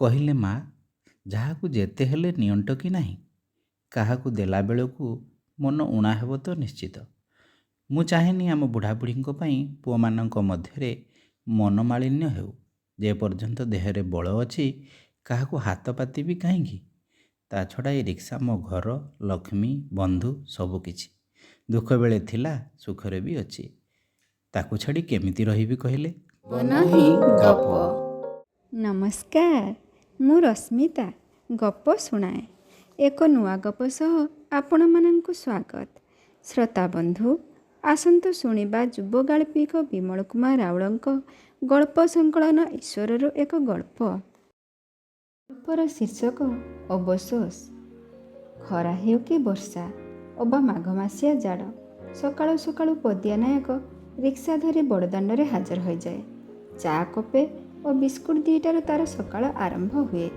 କହିଲେ, ମା, ଯାହାକୁ ଯେତେ ହେଲେ ନିଅଣ୍ଟ କି ନାହିଁ? କାହାକୁ ଦେଲାବେଳକୁ ମନ ଊଣା ହେବ ତ ନିଶ୍ଚିତ। ମୁଁ ଚାହେଁନି ଆମ ବୁଢ଼ାବୁଢ଼ୀଙ୍କ ପାଇଁ ପୁଅମାନଙ୍କ ମଧ୍ୟରେ ମନୋମାଳିନ୍ୟ ହେଉ। ଯେ ପର୍ଯ୍ୟନ୍ତ ଦେହରେ ବଳ ଅଛି କାହାକୁ ହାତ ପାତିବି କାହିଁକି? ତା ଛଡ଼ା ଏ ରିକ୍ସା ମୋ ଘର, ଲକ୍ଷ୍ମୀ, ବନ୍ଧୁ ସବୁକିଛି। ଦୁଃଖବେଳେ ଥିଲା, ସୁଖରେ ବି ଅଛି। ତାକୁ ଛାଡ଼ି କେମିତି ରହିବି କହିଲେ? ନାହିଁ ଗପ। ନମସ୍କାର, ମୁଁ ରଶ୍ମିତା ଗପ ଶୁଣାଏ। ଏକ ନୂଆ ଗପ ସହ ଆପଣମାନଙ୍କୁ ସ୍ୱାଗତ। ଶ୍ରୋତା ବନ୍ଧୁ, ଆସନ୍ତୁ ଶୁଣିବା ଯୁବ ଗାଳ୍ପିକ ବିମଳ କୁମାର ରାଉଳଙ୍କ ଗଳ୍ପ ସଂକଳନ ଈଶ୍ୱରରୁ ଏକ ଗଳ୍ପ। ଗଳ୍ପର ଶୀର୍ଷକ ଅବସୋସ। ଖରା ହେଉ କି ବର୍ଷା ଅବା ମାଘ ମାସିଆ ଜାଡ଼, ସକାଳୁ ସକାଳୁ ପଦିଆ ନାୟକ ରିକ୍ସା ଧରି ବଡ଼ଦାଣ୍ଡରେ ହାଜର ହୋଇଯାଏ। ଚା କପେ ଓ ବିସ୍କୁଟ ଦୁଇଟାରୁ ତାର ସକାଳ ଆରମ୍ଭ ହୁଏ।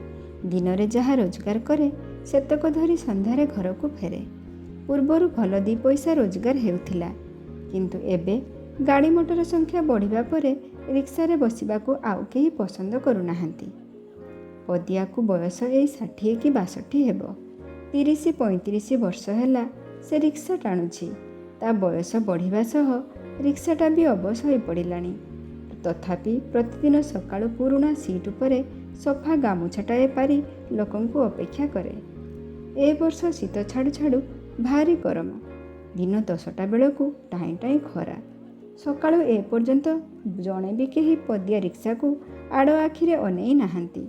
ଦିନରେ ଯାହା ରୋଜଗାର କରେ ସେତକ ଧରି ସନ୍ଧ୍ୟାରେ ଘରକୁ ଫେରେ। ପୂର୍ବରୁ ଭଲ 2 ପଇସା ରୋଜଗାର ହେଉଥିଲା, କିନ୍ତୁ ଏବେ ଗାଡ଼ି ମଟର ସଂଖ୍ୟା ବଢ଼ିବା ପରେ ରିକ୍ସାରେ ବସିବାକୁ ଆଉ କେହି ପସନ୍ଦ କରୁନାହାନ୍ତି। ପଦିଆକୁ ବୟସ ଏଇ 60 କି 62 ହେବ। 30-35 ବର୍ଷ ହେଲା ସେ ରିକ୍ସା ଟାଣୁଛି। ତା ବୟସ ବଢ଼ିବା ସହ ରିକ୍ସାଟା ବି ଅବଶ ହୋଇପଡ଼ିଲାଣି। ତଥାପି ପ୍ରତିଦିନ ସକାଳୁ ପୁରୁଣା ସିଟ୍ ଉପରେ ସଫା ଗାମୁଛାଟାଏ ପାରି ଲୋକଙ୍କୁ ଅପେକ୍ଷା କରେ। ଏ ବର୍ଷ ଶୀତ ଛାଡ଼ୁ ଛାଡ଼ୁ ଭାରି ଗରମ। ଦିନ 10ଟା ବେଳକୁ ଟାଇଁ ଟାଇଁ ଖରା। ସକାଳୁ ଏ ପର୍ଯ୍ୟନ୍ତ ଜଣେ ବି କେହି ପଦିଆ ରିକ୍ସାକୁ ଆଡ଼ ଆଖିରେ ଅନେଇ ନାହାନ୍ତି।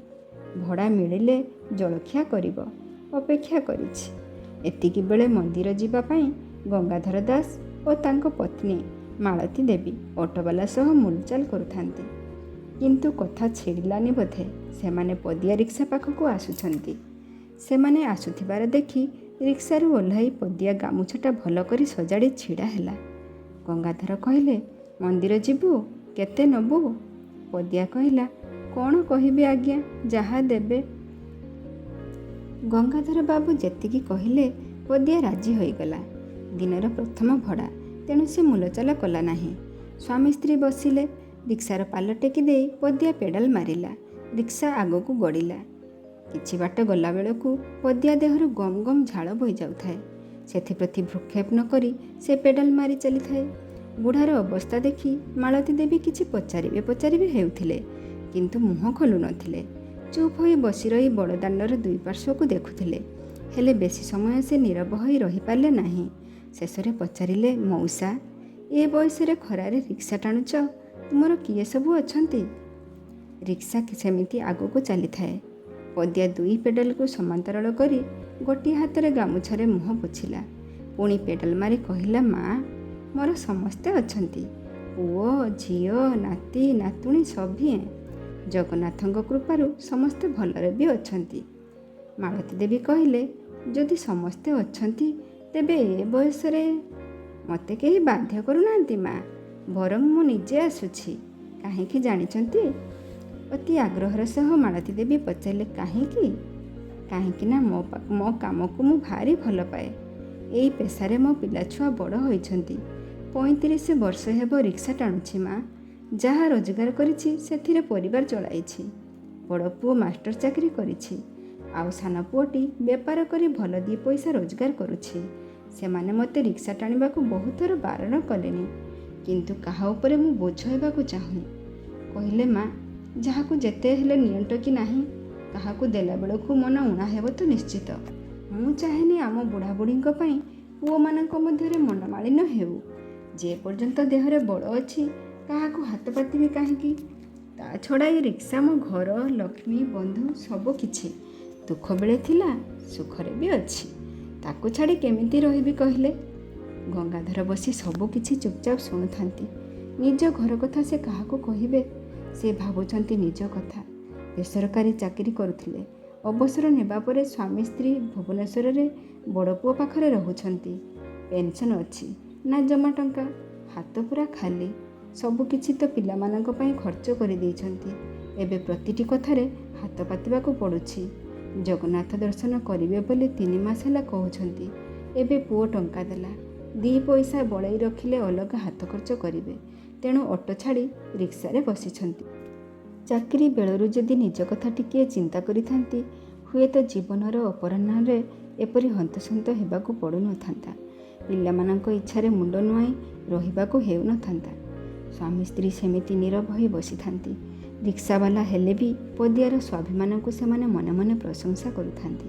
ଭଡ଼ା ମିଳିଲେ ଜଳଖିଆ କରିବ ଅପେକ୍ଷା କରିଛି। ଏତିକି ବେଳେ ମନ୍ଦିର ଯିବା ପାଇଁ ଗଙ୍ଗାଧର ଦାସ ଓ ତାଙ୍କ ପତ୍ନୀ ମାଳତୀ ଦେବୀ ଅଟୋବାଲା ସହ ମୂଲଚାଲ କରୁଥାନ୍ତି। କିନ୍ତୁ କଥା ଛିଡ଼ିଲାନି ବୋଧେ। ସେମାନେ ପଦିଆ ରିକ୍ସା ପାଖକୁ ଆସୁଛନ୍ତି। ସେମାନେ ଆସୁଥିବାର ଦେଖି ରିକ୍ସାରୁ ଓହ୍ଲାଇ ପଦିଆ ଗାମୁଛାଟା ଭଲ କରି ସଜାଡ଼ି ଛିଡ଼ା ହେଲା। ଗଙ୍ଗାଧର କହିଲେ, ମନ୍ଦିର ଯିବୁ? କେତେ ନେବୁ? ପଦିଆ କହିଲା, କ'ଣ କହିବି ଆଜ୍ଞା, ଯାହା ଦେବେ। ଗଙ୍ଗାଧର ବାବୁ ଯେତିକି କହିଲେ ପଦିଆ ରାଜି ହୋଇଗଲା। ଦିନର ପ୍ରଥମ ଭଡ଼ା, ତେଣୁ ସେ ମୂଲଚାଲ କଲା ନାହିଁ। ସ୍ୱାମୀ ସ୍ତ୍ରୀ ବସିଲେ। ରିକ୍ସାର ପାଲ ଟେକି ଦେଇ ପଦିଆ ପେଡ଼ାଲ ମାରିଲା। ରିକ୍ସା ଆଗକୁ ଗଡ଼ିଲା। କିଛି ବାଟ ଗଲାବେଳକୁ ପଦିଆ ଦେହରୁ ଗମ ଗମ ଝାଳ ବୋହି ଯାଉଥାଏ। ସେଥିପ୍ରତି ଭ୍ରୂକ୍ଷେପ ନ କରି ସେ ପେଡ଼ାଲ ମାରି ଚାଲିଥାଏ। ବୁଢ଼ାର ଅବସ୍ଥା ଦେଖି ମାଳତୀ ଦେବୀ କିଛି ପଚାରିବେ ପଚାରିବେ ହେଉଥିଲେ, କିନ୍ତୁ ମୁହଁ ଖୋଲୁ ନଥିଲେ। ଚୁପ୍ ହୋଇ ବସି ରହି ବଡ଼ଦାଣ୍ଡର ଦୁଇ ପାର୍ଶ୍ୱକୁ ଦେଖୁଥିଲେ। ହେଲେ ବେଶୀ ସମୟ ସେ ନୀରବ ହୋଇ ରହିପାରିଲେ ନାହିଁ। ଶେଷରେ ପଚାରିଲେ, ମଉସା, ଏ ବୟସରେ ଖରାରେ ରିକ୍ସା ଟାଣୁଛ, ତୁମର କିଏ ସବୁ ଅଛନ୍ତି? ରିକ୍ସା ସେମିତି ଆଗକୁ ଚାଲିଥାଏ। ପଦିଆ ଦୁଇ ପେଡ଼ାଲକୁ ସମାନ୍ତରାଳ କରି ଗୋଟିଏ ହାତରେ ଗାମୁଛାରେ ମୁହଁ ପୋଛିଲା। ପୁଣି ପେଡ଼ାଲ ମାରି କହିଲା, ମା, ମୋର ସମସ୍ତେ ଅଛନ୍ତି। ପୁଅ, ଝିଅ, ନାତି, ନାତୁଣୀ ସଭିଏଁ। ଜଗନ୍ନାଥଙ୍କ କୃପାରୁ ସମସ୍ତେ ଭଲରେ ବି ଅଛନ୍ତି। ମାଳତୀ ଦେବୀ କହିଲେ, ଯଦି ସମସ୍ତେ ଅଛନ୍ତି ତେବେ ଏ ବୟସରେ? ମୋତେ କେହି ବାଧ୍ୟ କରୁନାହାନ୍ତି ମା, ବରଂ ମୁଁ ନିଜେ ଆସୁଛି। କାହିଁକି ଜାଣିଛନ୍ତି? ଅତି ଆଗ୍ରହର ସହ ମାଳତୀ ଦେବୀ ପଚାରିଲେ, କାହିଁକି? କାହିଁକି ନା ମୋ କାମକୁ ମୁଁ ଭାରି ଭଲ ପାଏ। ଏଇ ପେଶାରେ ମୋ ପିଲାଛୁଆ ବଡ଼ ହୋଇଛନ୍ତି। 35 ବର୍ଷ ହେବ ରିକ୍ସା ଟାଣୁଛି ମା। ଯାହା ରୋଜଗାର କରିଛି ସେଥିରେ ପରିବାର ଚଳାଇଛି। ବଡ଼ ପୁଅ ମାଷ୍ଟର ଚାକିରି କରିଛି, ଆଉ ସାନ ପୁଅଟି ବେପାର କରି ଭଲ 2 ପଇସା ରୋଜଗାର କରୁଛି। ସେମାନେ ମୋତେ ରିକ୍ସା ଟାଣିବାକୁ ବହୁତଥର ବାରଣ କଲେଣି, କିନ୍ତୁ କାହା ଉପରେ ମୁଁ ବୋଝ ହେବାକୁ ଚାହୁଁନି। କହିଲେ, ମା, ଯାହାକୁ ଯେତେ ହେଲେ ନିଅଣ୍ଟ କି ନାହିଁ? କାହାକୁ ଦେଲାବେଳକୁ ମନ ଊଣା ହେବ ତ ନିଶ୍ଚିତ। ମୁଁ ଚାହେଁନି ଆମ ବୁଢ଼ାବୁଢ଼ୀଙ୍କ ପାଇଁ ପୁଅମାନଙ୍କ ମଧ୍ୟରେ ମନମାଳିନ୍ୟ ହେଉ। ଯେ ପର୍ଯ୍ୟନ୍ତ ଦେହରେ ବଳ ଅଛି କାହାକୁ ହାତ ପାତିବି କାହିଁକି? ତା ଛଡ଼ା ଏ ରିକ୍ସା ମୋ ଘର, ଲକ୍ଷ୍ମୀ, ବନ୍ଧୁ ସବୁ କିଛି। ଦୁଃଖ ବେଳେ ଥିଲା, ସୁଖରେ ବି ଅଛି। ତାକୁ ଛାଡ଼ି କେମିତି ରହିବି କହିଲେ? ଗଙ୍ଗାଧର ବସି ସବୁ କିଛି ଚୁପଚାପ ଶୁଣୁଥାନ୍ତି। ନିଜ ଘର କଥା ସେ କାହାକୁ କହିବେ? ସେ ଭାବୁଛନ୍ତି ନିଜ କଥା। ବେସରକାରୀ ଚାକିରି କରୁଥିଲେ। ଅବସର ନେବା ପରେ ସ୍ୱାମୀ ସ୍ତ୍ରୀ ଭୁବନେଶ୍ୱରରେ ବଡ଼ ପୁଅ ପାଖରେ ରହୁଛନ୍ତି। ପେନ୍ସନ୍ ଅଛି ନା ଜମା ଟଙ୍କା, ହାତ ପୁରା ଖାଲି। ସବୁକିଛି ତ ପିଲାମାନଙ୍କ ପାଇଁ ଖର୍ଚ୍ଚ କରିଦେଇଛନ୍ତି। ଏବେ ପ୍ରତିଟି କଥାରେ ହାତ ପାତିବାକୁ ପଡ଼ୁଛି। ଜଗନ୍ନାଥ ଦର୍ଶନ କରିବେ ବୋଲି 3 ମାସ ହେଲା କହୁଛନ୍ତି। ଏବେ ପୁଅ ଟଙ୍କା ଦେଲା। 2 ପଇସା ବଳେଇ ରଖିଲେ ଅଲଗା ହାତ ଖର୍ଚ୍ଚ କରିବେ। ତେଣୁ ଅଟୋ ଛାଡ଼ି ରିକ୍ସାରେ ବସିଛନ୍ତି। ଚାକିରି ବେଳରୁ ଯଦି ନିଜ କଥା ଟିକିଏ ଚିନ୍ତା କରିଥାନ୍ତି, ହୁଏତ ଜୀବନର ଅପରାହ୍ନରେ ଏପରି ହନ୍ତସନ୍ତ ହେବାକୁ ପଡ଼ୁନଥାନ୍ତା। ପିଲାମାନଙ୍କ ଇଚ୍ଛାରେ ମୁଣ୍ଡ ନୁଆଇଁ ରହିବାକୁ ହେଉନଥାନ୍ତା। ସ୍ୱାମୀ ସ୍ତ୍ରୀ ସେମିତି ନୀରବ ହୋଇ ବସିଥାନ୍ତି। ରିକ୍ସାବାଲା ହେଲେ ବି ପଦିଆର ସ୍ୱାଭିମାନକୁ ସେମାନେ ମନେ ମନେ ପ୍ରଶଂସା କରୁଥାନ୍ତି।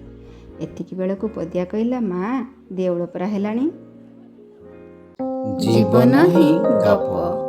ଏତିକି ବେଳକୁ ପଦିଆ କହିଲା, ମା, ଦେଉଳ ପରା ହେଲାଣି। ଜୀବନ ହିଁ ଗପ।